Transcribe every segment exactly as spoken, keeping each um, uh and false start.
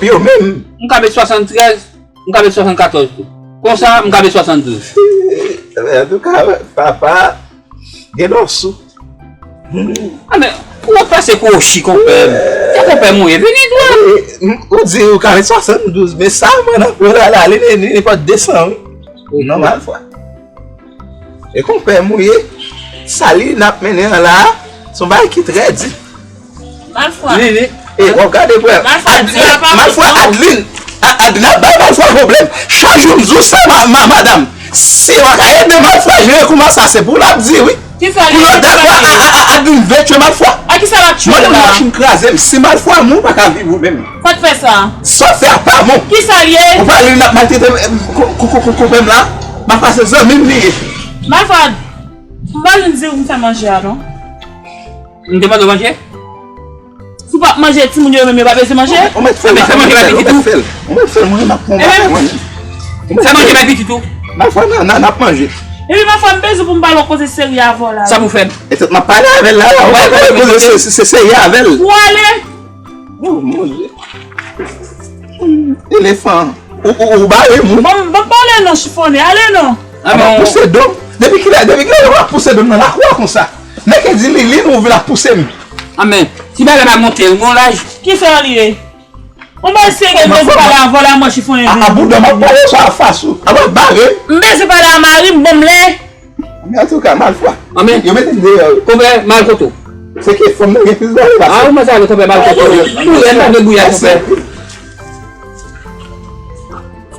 Yo menm. M ka met swasanntrèz, m ka met swasannkatòz tou. Konsa, m ka met swasanndouz. Antouka, papa, gen dosou. A men, ou ap pase kwochi konpè m. Se konpè m ou ye, vini dwat. Ou di ou ka met swasanndouz, men sa mwen nan pran la, li, li, li, li pa desan, wi. Non, Malfwa. E konpè m ou ye, sa li n ap mennen an la, se yon bagay ki trè di. Malfwa. Li, li. E, w ap gade, frè. Malfwa, di la pa Malfwa, Adeline. A, Adeline ap bay Malfwa pwoblèm. Chak jou m di w sa, ma, ma, madanm. Si w pa ka ede Malfwa jere kouman sa, se pou l ap di, wi. Kisa li ye? Pou l dakò a, a, a, a, Adeline vle tchwe Malfwa. A kisa l ap tchwe la? Mwen, machin kraze m. Si Malfwa mou, pa ka viv ou menm. Sa k fè sa? Sa w fè a pa bon. Kisa l ye? Ou pa li n ap maltrete m, kou, kou, kou, kou, konpè m la. Malfwa se zanmi m li ye. Malfwa, m pa vin di w m fè manje a, non. M te mande w manje? Si w p ap manje, timoun yo menm yo pa bezwen manje? Ou mèt fè l, fè manje bay pitit ou. Ou mèt fè l, mwen, m ap pran manje mwen. Fè manje bay pitit ou. Malfwa, n, n, n ap manje. Epi Malfwa, m bezwen pou m pale yon koze serye avè w la. Sa pou fè m? E tout m ap pale avè l la, la. Ou pa konnen koze se, se, se serye avè l. Ou ale. Oh, mon Dieu. Elefan. Ou, ou, ou bare moun. Bon, bon, pale non, chifonnen. Ale non. A, m ap pouse do m. Depi kilè, depi kilè w ap pouse do m nan lakou a konsa? Nèg ki di li, li, nou vin ap pouse m. A men, ti bagay la monte, l gon laj. Kisa l ye? Ou mwen serye, m bezwen pale avè w la, mwen chifonnen. A, a bouda m ap pale sa a fas ou. A mwen bare. M bezwen pale a mari m, bon m lè. Men antouka, Malfwa. Anben, yo mete m deyò, wi. Konpè, m al kote w. Se ke fanm nan gen plis valè pase. A, ou mwen sa, konpè, m al kote w. Ou lè m pa gen bouya, konpè.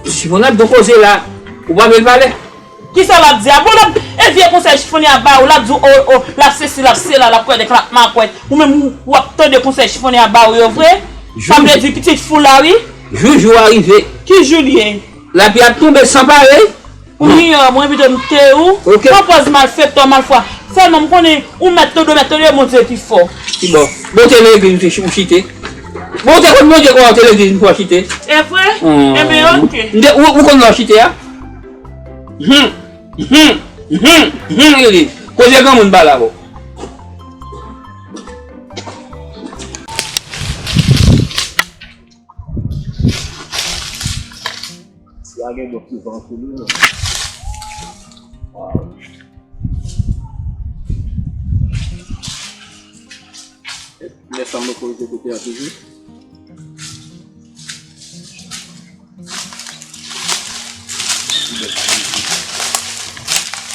Si mwen ap do koze la, ou pa vle l pale? Kisa l ap di a? Bon, l ap, e vye konsèy chifonnen ap ba ou, l ap di w, o, o, l ap sesi, l ap sela, l ap kwè de klak makwèt. Ou menm, ou, w ap tande konsèy chifonnen ap ba ou yo vre? Sa vle di pitit fou la, wi. Jou, jou a rive. Ki jou l ye? Lapli ap tonbe san parèy. Ou miyò, mwen pito m te ou. Ok. Pran pòz malfektè, Malfwa. Sèlman m konnen ou mèt tande, mèt tande, Bondye pi fò. Ki bò? Bon, te legliz ou te ch-, ou chite. Bon, te konn Bondye kwa ou te legliz pou w chite. E vre? Hmm. Enben, ok. M te, ou, ou konn lè w chite a? Hmm. Hmm. Hmm. Hmm. Koze granmoun pa la, bon. Si a gen dòk ki vanse li, non. Waw. Lè sa m poko rete kote a toujou.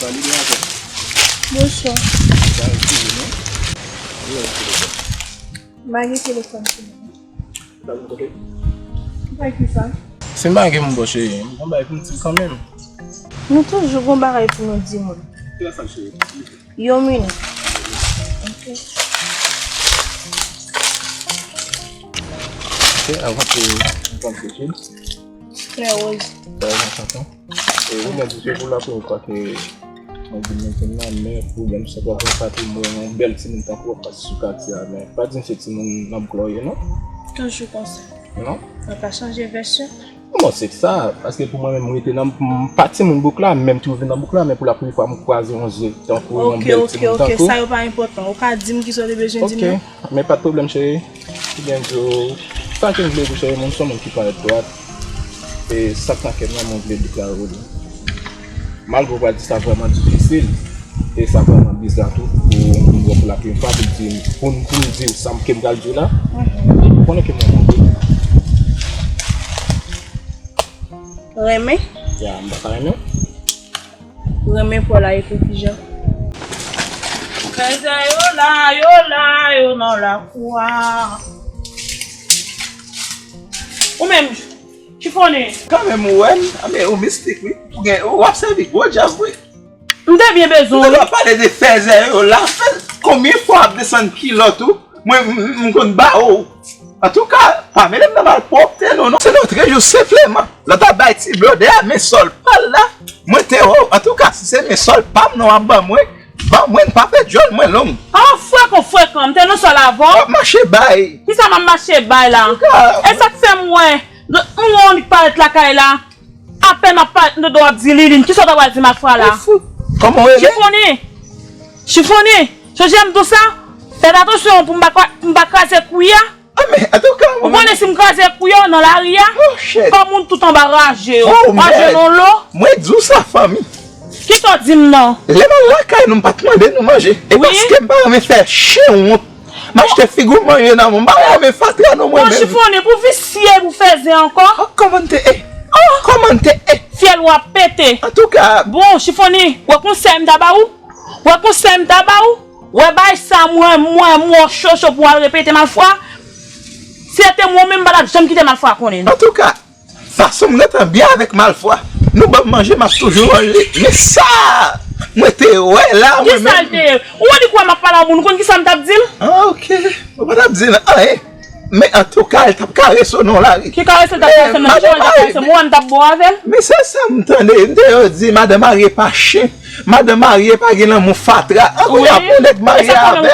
Salut, bonswa. Bonswa. Sa excuse, non? Ou wè telefòn. M pa gen telefòn sou mwen. Sa vin kote? Ou fè kisa? Se m pa gen m bò cheri, m gon bagay pou m di w kanmenm. Nou toujou gon bagay pou nou di moun. Kilè sa cheri? Yon minit. Ok. Ok, avanse, avanse cheri. Frè Rose. Frè Rose, anchante. E ou menm, se pou la premye fwa ke mwen vin nan zòn nan, men pwoblèm sa pa konn pati mwen, yon bèl timoun tankou w ap pase sou katye a, men pa di m se timoun nan bouk la w ye, non? Toujou konsa. Non? Mwen pa chanje vèsyon. Bon, se sa, paske pou mwen menm, mwen rete nan, m pa timoun bouk la, menm tou vin nan bouk la, men pou la premye fwa m kwaze yon je tankou yon bèl timoun tankou. Ok, ok, ok, sa yo pa enpòtan. Ou ka di m kisa w te bezwen di m nan? Ok, men pa t pwoblèm, cheri. Ki byen di w, sa ke m vle di w, cheri, mwen se yon moun ki parèt dwat. E sa k nan kè m nan, mwen vle deklare w li. Malgre w pral di sa vrèman difisil, e sa vrèman biza tou, pou yon moun wè pou la premye fwa, pou l di, pou m, pou m di w sa m, ke m pral di w la, ou konnen ke mwen renmen w. Renmen? Ya, m pa ka renmen w. Renmen pa w la, e pou kijan? Fèzè yo la, yo la, yo nan lakou a. Ou menm, chifonnen. Kanmenm ou wè m, anben ou mistik wi. Ou gen, ou ap sèvi gwo djab wi. M te byen bezwen w wi. M te pale de fèzè yo la. Fè konbyen fwa w ap desann kilòt ou? Mwen, m, m, m konn ba ou. Antouka, pa mele m nan malpwòpte non, non. Se lòtrejou senpleman, lè w t ap bay ti blòdè a men sòl pa l la, mwen te wè w. Antouka, si se men sòl pa m non w ap ban mwen, ban mwen, m pa fè djòl mwen long. Ah, frekan, frekan, m te nan sòl avè w. W ap mache bay. Kisa m ap mache bay la? Antouka, e sa k fè m wè, m wè w annik parèt lakay la. Apèn m ap parèt m tande w ap di Liline, kisa w ta pral di m afwa la? Ou fou. Kòman w rele? Chifonnen. Chifonnen. Sonje m di w sa? Fè atansyon pou m pa kwa-, m pa kraze kwi a. Ah, men, antouka, ou konnen si m kraze kou yo nan lari a, kòm moun tout anba raje yo, raje nan lo. Mwen di w sa, fanmi. Kisa w di m nan? Lè m al lakay nou, m pa t mande nou manje. E paske m pa renmen fè chen wont. M achte figi w manje nan mwen. M pa renmen fatra non mwen menm. Bon, chifonnen, pou visye, pou fèzè ankò. Oh, kòman te e? Kòman te e? Fyèl w ap pete. Antouka. Bon, chifonnen, wè konsèy m ta ba ou? Wè konsèy m ta ba ou? Wè bay sa mwen, mwen, mwen, chocho pou al repete malfwa. Si se te mwen menm, m pa t ap janm kite malfwa konnen. Antouka, fason m gentan byen avèk malfwa, nou ban m manje, m ap toujou manje. Men sa, mwen te wè la, mwen menm. Kisa l te ye? Ou wè li kwè m ap pale a moun, ou konn kisa m t ap di l? Ah, ok. Ou pa t ap di l anyen. Men antouka, l t ap karese w nan lari. Ki karese l t ap karese m nan? Ki jan l t ap karese m? Ou wè m t ap bon avè l? Men se sa m tande, m te yo di, madan marye pa chen. Madan marye pa gen lanmou fatra. Antouka, pou nèg marye avè w.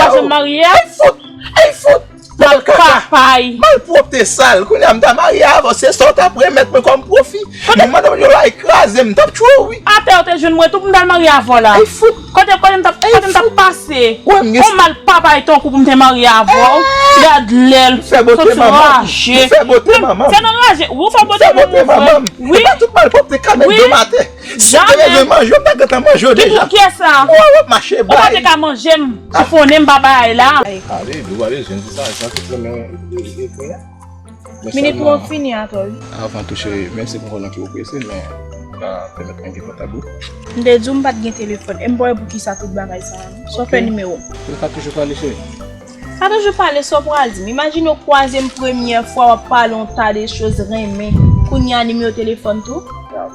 Ey fout! Ey fout! Mal kaka! Papay! Malpwòpte sal! Kounye a m ta marye avè w, se sa w t ap remèt mwen kòm pwofi. Men madanm yo la kraze m, m t ap tchwe w wi. Atè yo te jwenn mwen tou pou m t al marye avè w la. Ey fout! Kote, kote m t ap, kote m t ap pase? Yon mal papay tankou pou m te marye avè w. Gad lè l soti raje. M fè bote manman m. Se nan raje. Wi, ou fè bote manman m. Wi. E pa tout malpwòpte ka mèt domaten. Si w te bezwen manje w, m ta gentan manje w deja. Kiyès sa? Ou wè w ap mache bay. Ou pa te ka manje m. Chifonnen m pa bay la. Ale, dou ale, jwenn ti sa, sa tout renmen. Minit mwen fini atò wi. Avan tou cheri, menm si m konnen ke w prese, men ou ka pèmèt mwen gen kontak ou. M te di w m pa t gen telefòn. E m pa wè poukisa tout bagay sa a non. Sa w fè nimewo m? Ou ka toujou pale cheri. Sa toujou pale sa w pral di m. Imajine w kwaze m premyè fwa w ap pale yon ta de choz renmen. Kounye a nimewo telefòn tou.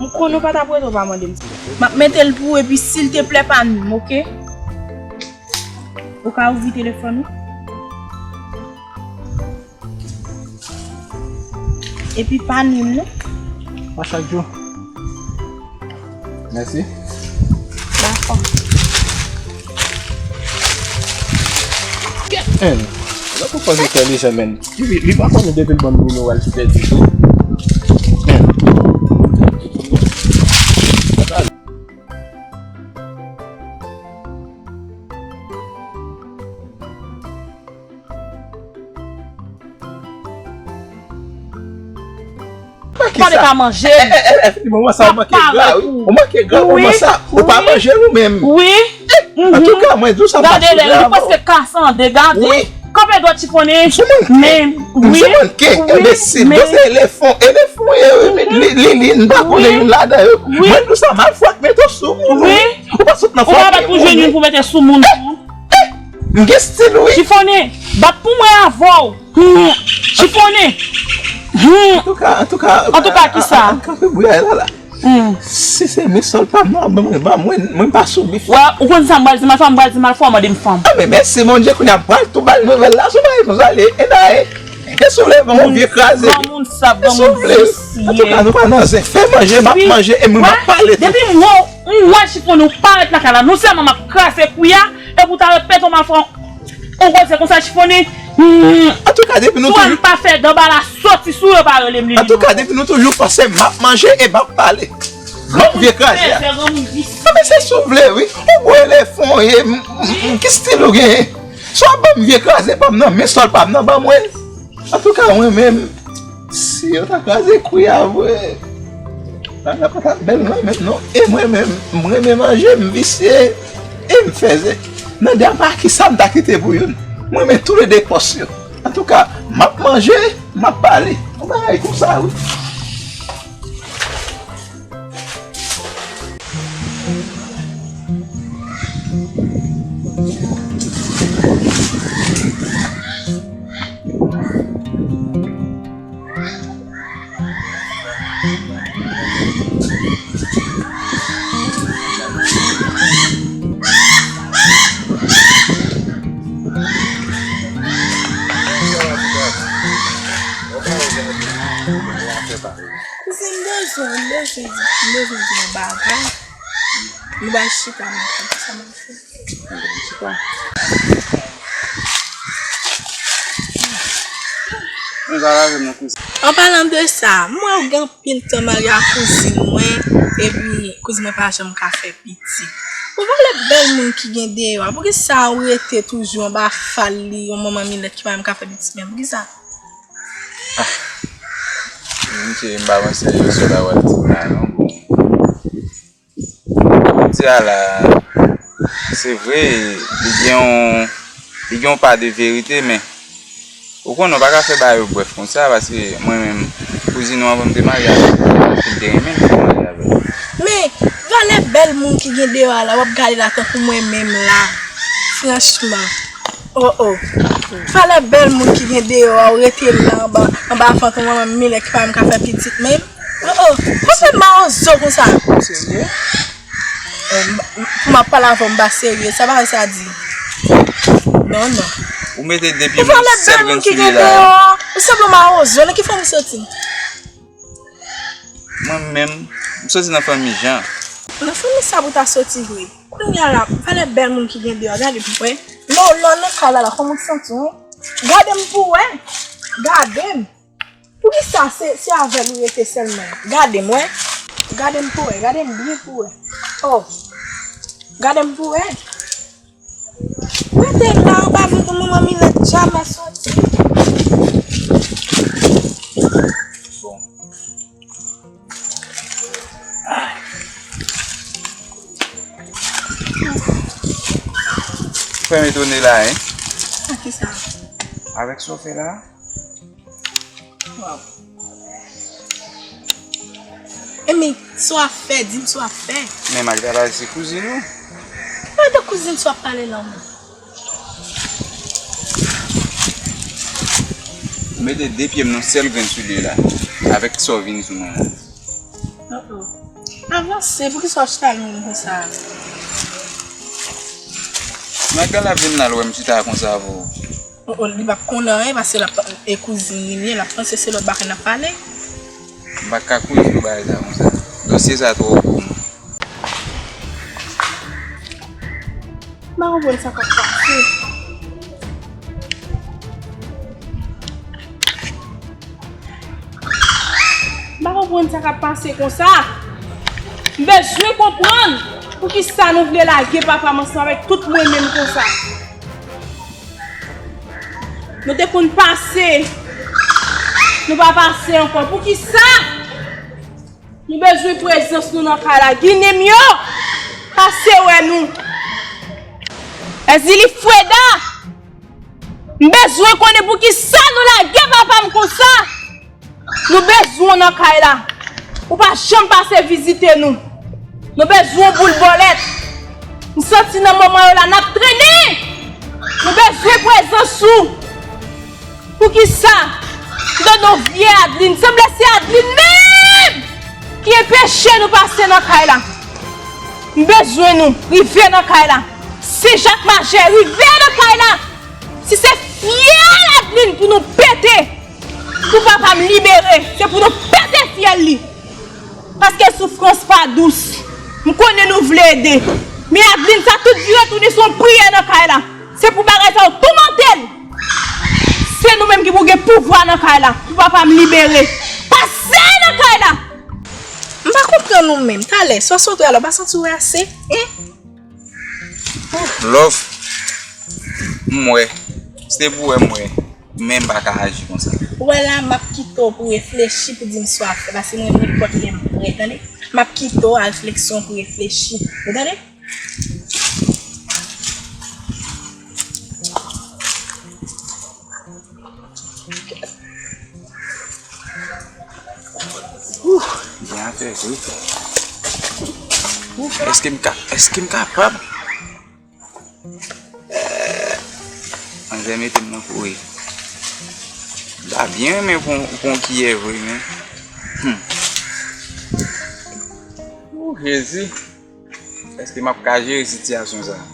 M konnen w pa t ap rete w pa mande m. M ap mete l pou ou epi silteplè pa nwi m, oke? Ou ka ouvri telefòn ou? Epi pa nwi m non. Pa chak jou. Mèsi. Dakò. Gad, lòt ou panse entèlijan, men. Li, li pa konnen depi l ban m nimewo a, l pèdi tou. Men. Pa de ka manje. Moman sa ou manke gra wi. Ou manke gra moman sa. Ou pa manje nou menm. Wi. Antouka, mwen di w sa m pa sou gra. Gade lè li prèske kase an de, gade. Kanpe dwèt chifonnen. Men wi. M sou manke, enbesil. Bon, se elefon, elefon ye wi. Li, li, li, m pa konnen youn ladan yo. Mwen di w sa, malfwa k mete w sou moun wi. Ou pa sot nan fanmi moun wi. Ou pa bat pou jwenn youn pou mete sou moun non. M gen stil wi. Chifonnen, bat pou mwen avè w. Hmm. Chifonnen. Hmm. Antouka, antouka. Antouka, kisa? An kanpe bouya la la. Hmm. Si se men sòl pa m nan, ban mwen, ban mwen, mwen pa sou bif. Wè, ou konn sa m pral di malfwa, m pral di malfwa, mande m fanm. Ah, men mèsi Bondye, kounye a m pral tou ba l nouvèl la, sou bagay konsa li ye. E da e. E si w vle ban yon vye kraze. Granmoun sa, granmoun visye. Antouka, nou pa nan zen. Fè manje, m ap manje, e mwen m ap pale tou. Depi m wè w, m wè chifonnen ou parèt lakay la. Non sèlman m ap kraze kwi a, epi w ta repete yon malfwa. Ou koze konsa chifonnen. Hmm. Antouka, depi nou toujou. Swa m pa fè danbala soti sou yo pa rele m li. Antouka, depi nou toujou panse m ap manje e m ap pale. Bon, vye kraze a. Fè granmoun visye. Non, men se si w vle, wi. Ou gwo elefon w ye. M, m, m, ki stil ou genyen? Swa ban m vye kraze pa m nan, men sòl pa m nan, ban mwen l. Antouka, mwen menm, si yo ta kraze kwi a vre, bagay la pa t ap bèl mwen menm non. E mwen menm, m renmen manje, m visye, e m fèzè. Nan de a pa kisa m ta kite pou youn? Mwen renmen toulede pòs yo. Antouka, m ap manje, m ap pale. Yon bagay konsa, wi. Kouzin, m bezwen, m bezwen di, m bezwen di yon bagay. Nou bay chita, m ap fè sa m ap fè. Chita. An palan de sa, m wè w gen anpil tan marye ak kouzin mwen, epi kouzin mwen pa janm ka fè pitit. Ou valè bèl moun ki gen deyò a, poukisa ou rete toujou anba fal li, yon manman milèt ki pa menm ka fè pitit menm? Poukisa? Misye, m pa panse yo sòt a wè l di m la non, bon. Sa w di a la, se vre, li gen yon, li gen yon pa de verite, men ou konnen w pa ka fè bagay yo brèf konsa, paske mwen menm, kouzin ou anvan m te marye avè l, paske m te renmen l, m te marye avè l. Men, valè bèl moun ki gen deyò a la, w ap gade la tankou mwen menm la. Franchman. Oh, oh. Valè bèl moun ki gen deyò a, ou rete la anba, anba vant yon manman milè ki pa menm ka fè pitit menm. Oh, oh. Konsa mawozo konsa. Ou serye? Eh, m, m, pou m ap pale avè w, m pa serye. Sa bagay sa di? Non, non. Ou mete de pye m nan sèl grenn soulye la. Ou sanble mawozo, nan ki fanmi w soti? Mwen menm, m soti nan fanmi Jan. Nan fanmi sa pou w ta soti vre. Kounye a la, valè bèl moun ki gen deyò, gade pou wè. Lè w, lè w nan kay la, la, kòman w santi w, hein? Gade m pou wè. Gade m. Poukisa se, se avè l ou rete sèlman? Gade m, wè. Gade m pou wè, gade m byen pou wè. Oh. Gade m pou wè. Rete la, ou pa vin pou manman Milèt jamè soti. Bon. Fè m etone la, hein? Ak kisa? Avèk sa w fè la? Waw. Emi, sa w ap fè, di m sa w ap fè. Men Magdala se kouzin ou. Mwen de kouzin sa w ap pale la, mwen. Ou mete de pye m nan sèl grenn soulye la, avèk sa w vin sou mwen an. Oh, oh. Avanse, poukisa w chita lwen m konsa? Magdala vin la, l wè m chita konsa pou. Oh, oh, li p ap konn anyen, paske l ap, e kouzin li li ye, l ap panse se lòt bagay n ap pale. M pa ka kouri sou bagay sa konsa. Dosye sa twò gwo pou mwen. M pa konprann sa k ap pase. M pa konprann sa k ap pase konsa. M bezwen konprann poukisa nou vle lage papa m ansanm avèk tout mwen menm konsa. Nou te konn pase, nou pa pase ankò. Poukisa? Nou bezwen prezans nou nan kay la. Ginen m yo, pase wè nou. Èzili Freda, m bezwen konnen poukisa nou lage papa m konsa. Nou bezwen w nan kay la. Ou pa janm pase vizite nou. Nou bezwen w boul bòlèt. M santi nan moman yo la n ap trennen. Nou bezwen prezans ou. Poukisa? Dodo vye Adlin. Sanble se Adlin menm ki enpeche nou pase nan kay la. M bezwen nou. Rive nan kay la. Sen Jak Majè, rive nan kay la. Si se fyèl Adlin pou nou pete, pou papa m libere, se pou nou pete fyèl li. Paske soufrans pa dous. M konnen nou vle ede. Men Adlin sa tout vire tounen se yon priyè nan kay la. Se pou bagay sa yo toumante l. Se nou menm ki pou gen pouvwa nan kay la. Pou papa m libere. Pase nan kay la. M pa konprann ou menm. Talè, sa w sot wè a la, w pa santi w wè ase? Hein? Love, m wè. Se pou wè m wè. Men m pa ka aji konsa. Ou wè la, m ap kite w pou reflechi, pou di m sa w ap fè, paske mwen nenpòt lè m prè, tande. M ap kite w a refleksyon pou reflechi. Ou tande? Ouh, gen afè vre. Ouh, èske m ka, èske m kapab? Eh, manzè mete m nan kouri. M ta byen renmen pran, pran kiyè vre, men. Hmm. Ouh, Jezi. Èske m ap ka jere sitiyasyon sa a?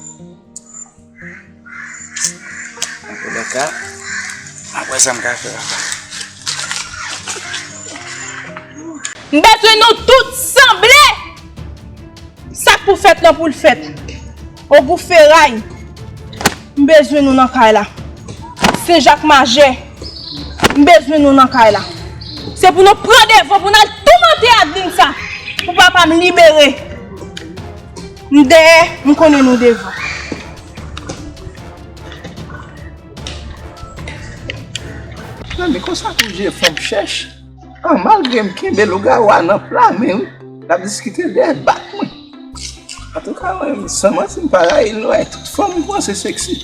Antoulèka, m ap wè sa m ka fè la. M bezwen nou tout sanble. Sa k pou fèt lan pou l fèt. Ogou feray. M bezwen nou nan kay la. Sen Jak Majè. M bezwen nou nan kay la. Se pou nou pran devan, pou n al toumante Adlin sa. Pou papa m libere. M dèyè, m konnen nou devan. Tande, Konsa pou je fanm chèch. An, malgre m kenbe lougawou a nan pla men wi, l ap diskite dèyè bak mwen. Antouka, mwen, san manti, m pa rayi l non. Tout fanm m pran se seksi.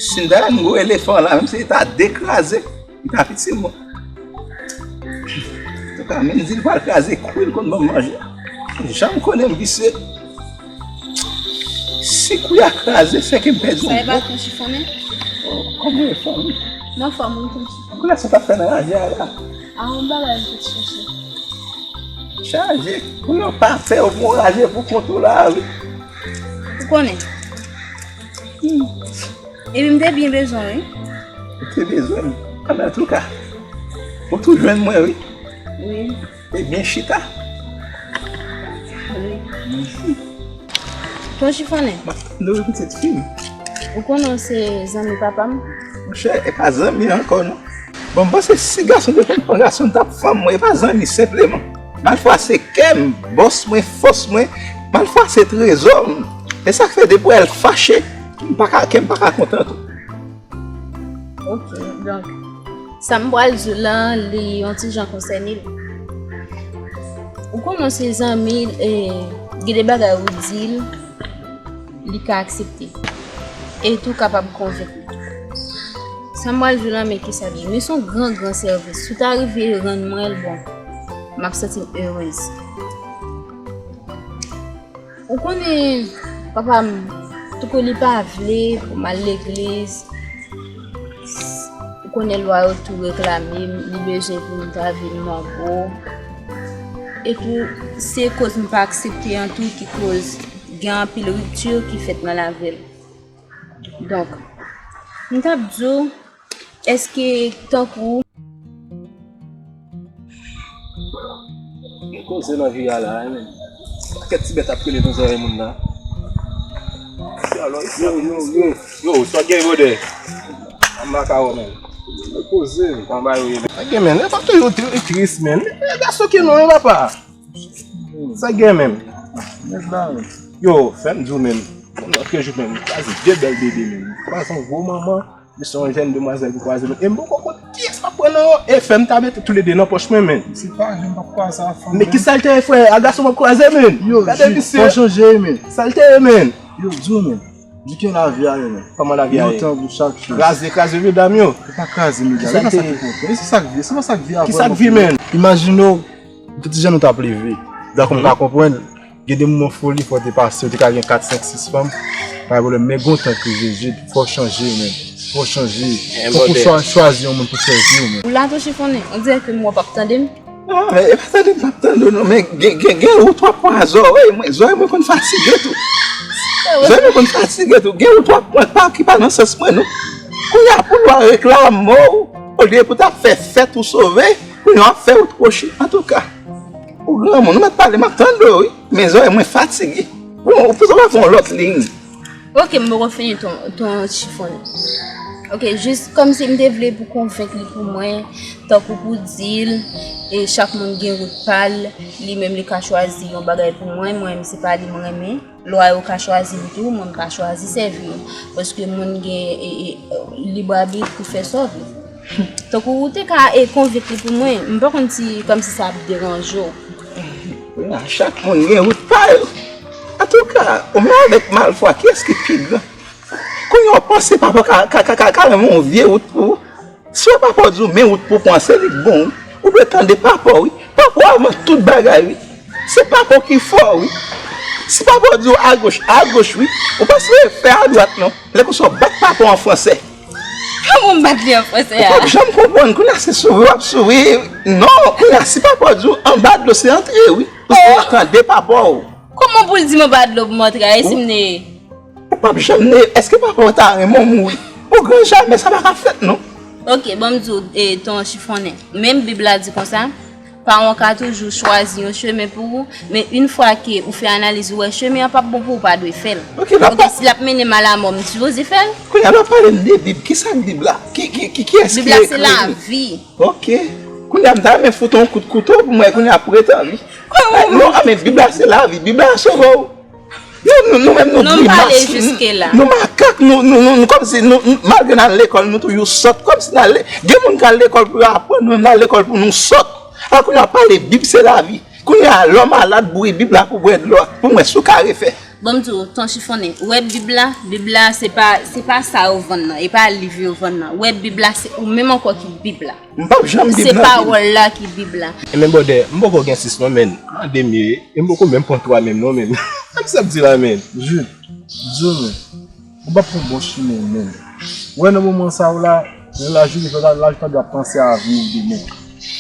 Si m ta jwenn gwo elefan la, menm si li ta dekraze, li ta piti mwen. Antouka, menm di l pral kraze kwi l konn ban m manje. Jan m konnen m visye. Si kwi a kraze, se ke m pèdi yon gwo. Sa e pa ton chifonnen? Oh, kòman e fanmi? M anfòm wi, ton chifonnen. Kounye a sa t ap fè nan raje a la? A yon bagay m te chèche. Chaje, kounye a w pa fè, w gon raje pou kont ou la wi. Ou konnen. Hmm. Epi m te byen bezwen wi. Ou te bezwen m? An, antouka, ou tou jwenn mwen wi. Wi. Ebyen, chita. Wi. Ton chifonnen. M ap tande wi, pitit fi m. Ou konnen w se zanmi papa m? Monchè, e pa zanmi ankò non. Bon, m panse si gason te konn pran gason, l t ap fanm mwen, e pa zanmi senpleman. Malfwa se kè m, bòs mwen, fòs mwen, malfwa se trezò m. E sa k fè depi w wè l fache, m pa ka, kè m pa ka kontan tou. Ok, donk, sa m pral di w lan, li yon ti jan konsène l. Ou konnen w se zanmi l, e, gen de bagay ou di l, li ka aksepte. E tou kapab konvenk li. Sa m pral di w lan, men kisa l ye. Men se yon gran, gran sèvis. Si w ta rive rann mwen l, bon, m ap santi m erez. Ou konnen, papa m, tankou li pa vle pou m al legliz, ou konnen lwa yo tou reklame m, li bezwen pou m ta vin manbo. Epi, se koz m pa aksepte an tou ki koz gen anpil ripti ki fèt nan lavi l. Donk, m t ap di w, èske tankou Gen koze nan vi a la, wi, men. Pakèt ti bèt ap rele nan zòrèy moun la. Yo, yo, yo, yo, sa gen, brother? Anba kawo, men. Gen koze. Anba yo ye, men. Sa gen, men. E pa toujou tri-, tris, men. E gason ki nou, wi, papa. Sa gen, men. Yo, fè m di w, men. Yon lòt jou, men. Kwaze de bèl bebe, men. Kwaze yon gwo manman. Li se yon jèn demwazèl ki kwaze nou. E m poko konn kiyès m ap pran nan yo. E fè m ta mete toulede nan pòch mwen, men. Se pa jan m p ap kwaze a fanm, men. Men ki sa l te ye, frè? A gason m ap kwaze, men. Yo, gade misye. Fò chanje, men. Sa l te ye, men. Yo, di w, men. Di ke lavi a ye, men. Kòman lavi a ye? Yon tan pou chak chans. Kraze, kraze medam yo. Se pa kraze medam. Ki sa l te ye? E se sa k vi, se pa sa k vi a vrèman. Ki sa k vi, men? Imajine w, depi ti jan nou t ap leve. Dakò, m ka konprann. Gen de moman foli fò w te pase, w te ka gen kat, senk, sis fanm, pa gen pwoblèm. Men gen yon tan ke Jezi, fò w chanje, men. Fò w chanje. Fòk ou chwa-, chwazi yon moun pou sèvi w, men. Ou la tou chifonnen, on dirè ke m wè w p ap tande m. Non, men e pa tande m p ap tande w, non, men gen, gen, gen wout w ap pran zòrèy mwen, zòrèy mwen konn fatige tou. Zòrèy mwen konn fatige tou. Gen wout w ap pran pa, ki pa nan sans mwen, non. Kounye a pou lwa reklame w, olye pou w ta fè fèt ou sove, kounye a w ap fè wout kwochi. Antouka, ou granmoun, ou mèt pale, m ap tande w, wi. Men zòrèy mwen fatige. Bon, ou poze w ap fè yon lòt liy. Ok, m poko fini ton, ton chifonnen. Ok, jis kòmsi m te vle pou konvenk li pou mwen, tankou pou di l, e chak moun gen wout pa l, li menm li ka chwazi yon bagay pou mwen, mwen menm se pa li m renmen. Lwa yo ka chwazi m tou, mwen m ka chwazi sèvi yo. Paske moun gen, e, e, lib abit pou fè sa w vle. Tankou ou te ka, e, konvenk li pou mwen, m pa konn si, kòmsi sa ap deranje w. Kounye a, chak moun gen wout pa yo. Antouka, ou menm avèk malfwa, kiyès ki pi gran? Kounye a, w panse papa ka, ka, ka, ka, ka renmen yon vye wout pou ou? Si w papa w di w, men wout pou w pran, se li k bon, wi. Ou dwe tande papa w, wi. Papa w avan tout bagay, wi. Se papa w ki fò, wi. Si papa w di w agoch, agoch, wi. Ou pa sipoze fè adwat, non. Lè konsa w bat papa w an fransè. Kòman m bat li an fransè a? Ou p ap janm konprann. Kounye a se souri w ap souri. Non, kounye a si papa w di w anba dlo se antre, wi. Ou sipoze tande papa w. Kòman pou l di m anba dlo pou m antre a? E si m neye? Ou p ap janm neye. Èske papa w ta renmen w mouri? Ogranjamè, sa pa ka fèt, non. Ok, ban m di w, e, ton chifonnen. Menm Bib la di konsa, paran w ka toujou chwazi yon chemen pou ou, men yon fwa ke ou fè analiz, ou wè chemen an p ap bon pou ou, ou pa dwe fè l. Ok, si l ap mennen m a lamò, m sipoze fè l. Kounye a, n ap pale de Bib. Kisa k Bib la? Ki, ki, ki, kiyès ki ekri li? Bib la se lavi. Ok. Kounye a, m ta renmen fout yon kout kouto pou mwen, kounye a, pretan, wi. Non, a, men Bib la se lavi. Bib la sove w. Yo, Nou menm nou grimas, nou makak, nou, nou, nou, nou kòmsi, nou, nou, malgre n al lekòl, nou toujou sòt, kòmsi n al, gen moun k al lekòl pou yo aprann, nou menm n al lekòl pou nou sòt. Alò kounye a pale Bib se lavi. Kounye a lè w malad, boure Bib la pou bwè dlo a, pou m wè si w ka refè. Bon, m di w, ton chifonnen, ou wè Bib la, Bib la, se pa, se pa sa yo vann nan, e pa liv yo vann nan. Ou wè Bib la, se ou menm ankò ki Bib la. M p ap janm Bib nan. Se pawòl la ki Bib la. E men bòdè, m poko gen sis non, men. Mande m ye, e m poko menm pran twa menm non, men. Sa misye ap di la, men? Jude, di w, men. Ou p ap pran bon chimen, men. Ou wè nan moman sa w la, lè laj ou rive la, laj ou ta dwe ap panse a vi w demen.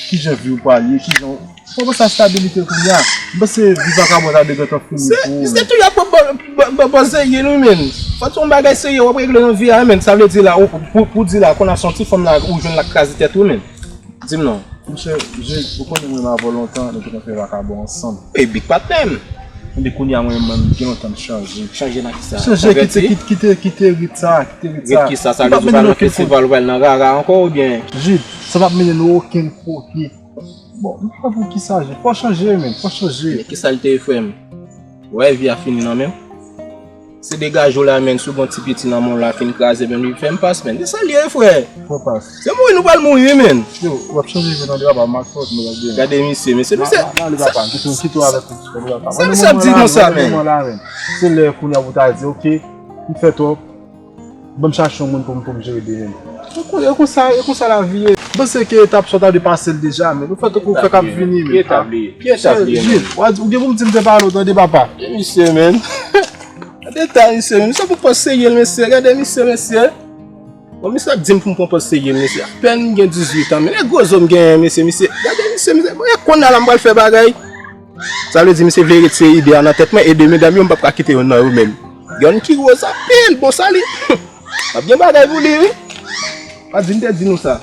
Kijan vi w pral ye, kijan w, fò w panse a stabilite kounye a. M panse vi vakabon ta dwe gentan fini pou ou, men. Se toujou ap pran bon, bon, bon, bon serye, wi, men. Fò w se yon bagay serye w ap regle nan vi a, men. Sa vle di la, ou, pou, pou di la, kounye a se yon ti fanm la, ou jwenn la k kraze tèt ou, men. Di m non. Monchè, Jude, ou konnen mwen menm avè w lontan, nou te konn fè vakabon ansanm. E big patnè m. Epi kounye a mwen menm, mwen gen lontan m chanje. Chanje nan kisa? Chanje, kite, kite, kite, kite rit sa, kite rit sa. Rit kisa? Sa vle di ou pral nan festival, ou pral nan rara ankò oubyen? Jude, sa p ap mennen nou okenn kote. Bon, m pa pou kisa, Jude. Fò chanje, men, fò chanje. Men kisa l te ye, frè m? Ou wè vi a fini nan men w? Se degaje w la, men, si w gon ti piti nan men w la fin kraze, men li fè m pas, men. Se sa l ye, frè. Fò pas. Se mouri nou pral mouri, men. Yo, w ap chanje vi tande papa, m ak fòt, mwen ap gen. Gade misye, mesye, misye. Nan, nan, nan, li papa, kite w, kite w avèk ou, kite w avèk papa. Sa misye ap di konsa, men. Se lè kounye a pou ta di, oke, m fè twòp. Ban m chache yon moun pou m, pou m jere demen. E kon, e konsa, e konsa lavi ye. M panse ke etap sa w ta dwe pase l deja, men ou fè tankou w fèk ap vini, men. Ki etap li ye? Ki etap li ye, men? Jude, w a di, ou gen pou m di m te pale w tande, papa. Gade misye, men. Gade eta misye, men. Misye pou pòz serye l, mesye. Gade misye, mesye. Bon, misye ap di m pou m pran pòz serye l, mesye. Apèn m gen dizuit an, men. E gwo zo m genyen, mesye, misye. Gade misye, misye. Bon, e konnya la m pral fè bagay. Sa vle di misye vle retire ide a nan tèt mwen, e de medam yo, m p ap ka kite yonn nan yo menm. Yonn ki woz anpil, bon sa li. M ap gen bagay pou li, wi. Pa di m te di nou sa.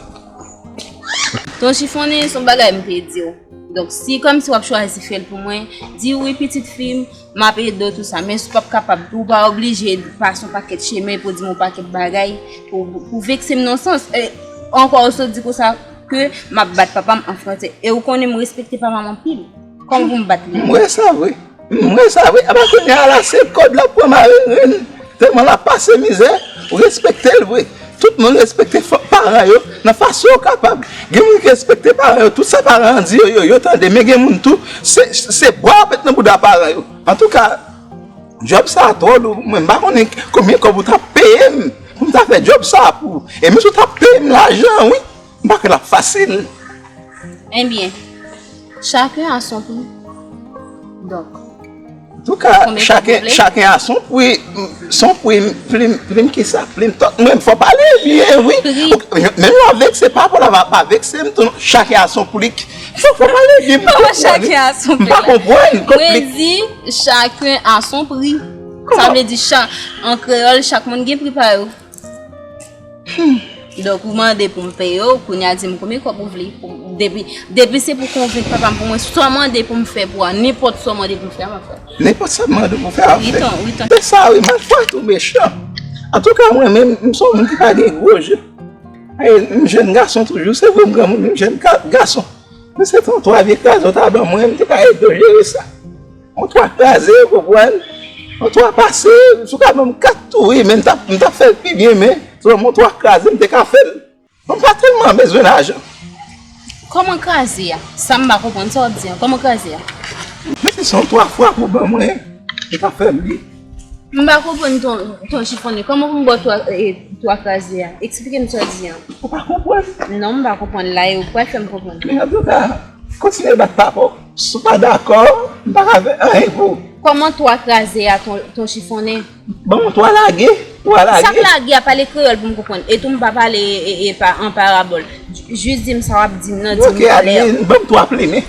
Ton chifonnen, se yon bagay m te di w. Donk, si kòmsi w ap chwazi fè l pou mwen, di wi, pitit fi m, m ap ede w, tou sa. Men si w p ap kapab, ou pa oblije pase yon pakèt chemen pou di m yon pakèt bagay, pou, pou vekse m nan yon sans. E, ankò, ou sot di konsa ke m ap bat papa m an franse. E ou konnen m respekte papa m anpil. Kòman pou m bat li? M wè sa vre. M wè sa vre. Apa kounye a la, se kòd l ap pran mare ren. Tèlman l ap pase mizè, ou respekte l vre. Tout moun respekte fò-, paran yo nan fason yo kapab. Gen moun ki respekte paran yo, tout sa paran an di yo, yo, yo tande. Men gen moun tou, se, se bwa yo met nan bouda paran yo. Antouka, djòb sa a twò lou pou mwen. M pa konnen konbyen kòb ou t ap peye m pou m ta fè djòb sa a pou ou. E menm si w t ap peye m lajan, wi. M pa kwè l ap fasil. Ebyen, chacun a son prix. Donk, antouka, chacun, chacun a son prix, son prix, plim, plim kisa, plim tòt. Mwen, fò pale byen, wi. Menm lè w vekse, pa pou la pa vekse m tou, non. Chacun a son prix. Fò, fò pale byen, m pa konprann. Chacun a son prix. M pa konprann. Mwen di, chacun a son prix. Sa vle di, cha-, an kreyòl, chak moun gen pri pa yo. Donk, ou mande pou m peye w, kounye a di m konbyen kòb ou vle. Pou, depi, depi se pou konvenk papa m pou mwen, sa w mande pou m fè pou ou, nenpòt sa w mande pou m fè a, m ap fè. Nenpòt sa m mande pou w fè a, w ap fè. Wi, ton, wi, ton. Se sa, wi, malfwa tou mechan. Antouka, mwen menm, m se yon moun ki pa gen gwo je. E, m jèn gason toujou, se vre m granmoun, men m jèn ka-, gason. Men se ton twa vye kraze w ta ban mwen, m te ka ede w jere sa. Yon twa kraze, ou konprann? Yon twa pase, si w ka ban m kat tou, wi, men m t ap, m t ap fè l pi byen, men si w ban m yon twa kraze, m te ka fè l. Mwen pa tèlman bezwen lajan. Kòman kraze a? Sa m pa konprann, sa w ap di a? Kòman kraze a? Men se yon twa fwa pou ban mwen, m t ap fè l, wi. M pa konprann ton, ton chifonnen. Kòman pou m ba w twa, e, twa kraze a? Eksplike m sa w di a. Ou pa konprann? Non, m pa konprann la, e ou pral fè m konprann. Men antouka, kontinye bat papa w. Si w pa dakò, m pa ka fè anyen pou ou. Kòman twa kraze a, ton, ton chifonnen? Ban m twa lage, twa lage. Sa k lage a, pale kreyòl pou m konprann. E tou m pa pale, e, e, pa, an parabòl. J-, jis di m sa w ap di m nan, di m talè. Ok, ban m twa plimen.